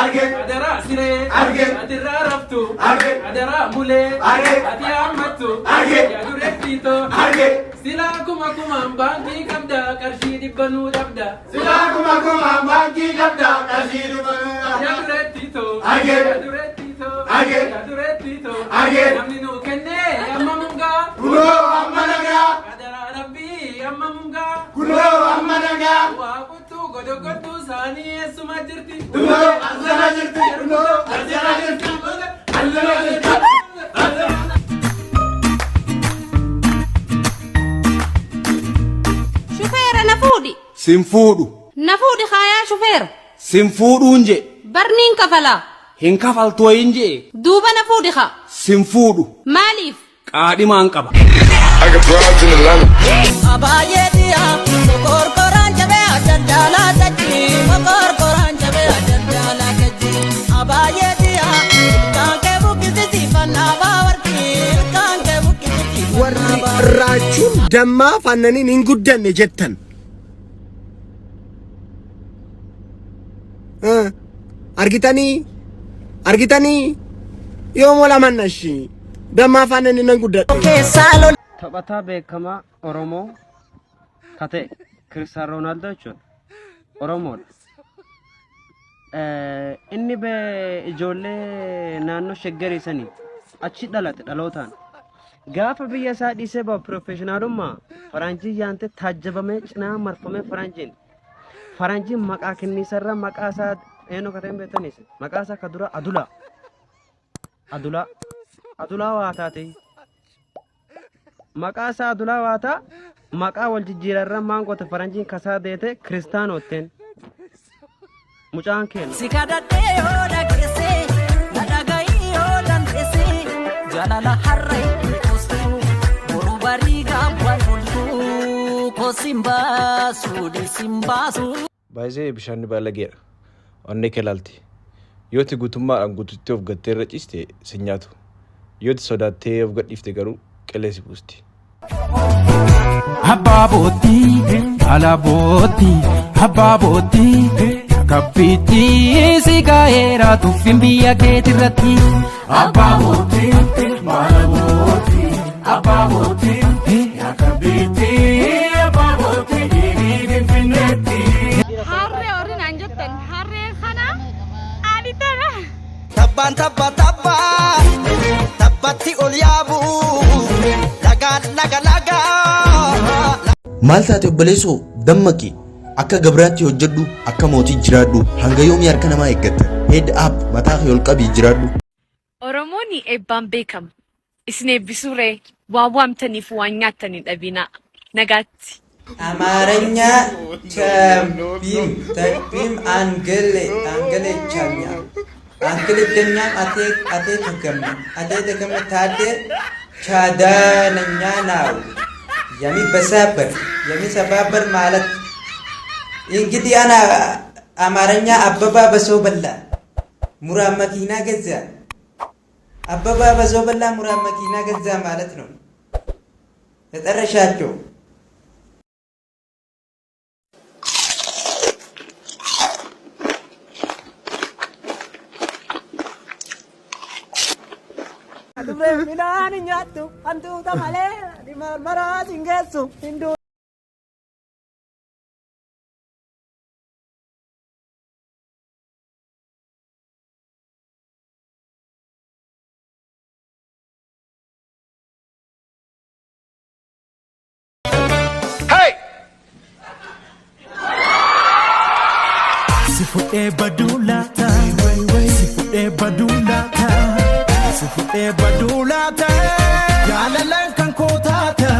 Arge. Adaraa siree. Arge. Atirraa raftu. Arge. Adaraa mulee. Arge. Ati haammattu. Arge. Yaa dureettiitoo. Arge. Silaa kuma kumaan baankii qabda qarshii dhibba nuu dhabda. Silaa kuma kumaan baankii qabda qarshii dhibba nuu dhabda. Yaa dureettiitoo. Arge. Yaa dureettiitoo. Arge. Yaa dureettiitoo. Arge. Namni nuu kennee amma mungaa. Kunoo amma nagaa. Adaraa rabbii amma mungaa. Kunoo amma nagaa. Waa qottuu godogottuu saanii eessuma jirti. Kunoo asana jirti. Kunoo asana jirti. Asana jirti. Shufeera na fuudhi. Sin fuudhu. Na fuudhi haayaa shufeera. Sin fuudhuun je. Barniin kafalaa. Hin kafaltu wayiin je. Duuba na fuudhi haa. Sin fuudhu. Maaliif? Qaadhimaan qaba. I got broads in Atlanta. Abaayee mokorkoraan jabee daldalaa dajji mokorkoraan jabee daldalaa dajji abaayee ilkaan kee buqqisisi fannaa baawarti ilkaan kee buqqisisi. Warri raachuun dammaa fannaniin hin guddanne jettan. Argitanii? Argitanii? Yoom wal amanna ishii? Dammaa fannaniin nan guddadhe. Keessaa lola. Taphataa beekamaa Oromoo ka ta'e Kiristiyaano Roonaaldoo jechuudha. Oromoodha. Inni ijoollee naannoo Shaggarii sanii achi dhalate dhalootaan. Gaafa biyya isaa dhiisee bahu piroofeeshinaalummaa faranjii yaantee taajjabamee cinaa marfamee faranjiin. Faranjiin maqaa kenniisarra maqaa isaa eenyu ka ta'e hin beektaniis maqaa isaa ka dura Adulaa. Adulaa. Adulaa waa taate. Maqaa isaa Adulaa Waataa maqaa wal jijjiirarra maan goote faranjiin kasaa deete kiristaanotteen. Mucaan keenya. Si kadhadhee yoo dhageesse na dhaga'ii yoo dandeesse jaalala har'a itti qostu boru barii gaabban oltu kosin baasu dhiisin baasu. Baay'ee bishaan baalageedha. Onnee kee laalti. Yoo ati guutummaadhaan guututti of gattee irra ciiste sin nyaatu. Yoo ati sodaattee of gadhiifte garuu qilee si buusti. Abbaa boottii, haala boottii, abbaa boottii, kabbiitti si gaa'eera tuffin biyya keetirratti. Abbaa boottii, haala boottii, abbaa boottii, kabbiitti, abbaa boottii, dhiibii finfinneetti. Harree warri naan jettan harree kana ani tana. Tabbaan tabba tabbaa tabbatti ol yaabu lagaan laga lagaa. Maal taate obboleessoo? Dammaqi! Akka gabraatti hojjedhu, akka mootii jiraadhu. Hanga yoomii harka namaa eeggatta? Head up, mataa kee ol qabii jiraadhu. Oromoon eebbaan beekama. Isin eebbisuu ree? Waan waamtaniif waan nyaattan hin dhabinaa. Nagaatti. አማርኛ ቸቢም ተቢም አንገሌ አንገሌቻኛ አንገሌደኛም አቴ አቴ ተገመ አቴ ተገመ ታዴ ቻዳነኛ ናው የሚበሳበር የሚሰባበር ማለት እንግዲህ አና አማርኛ አበባ በሶ በላ ሙራ መኪና ገዛ አበባ በሶ በላ ሙራ መኪና ገዛ ማለት ነው። ተጠረሻቸው። Midhaan hin nyaattu hantuuta malee maraa hin geessu hin Hey! Si fudhee baduu laata? Si fudhee baduu laata? Si fudhee baduu laata? Jaalalaan kan koo taata.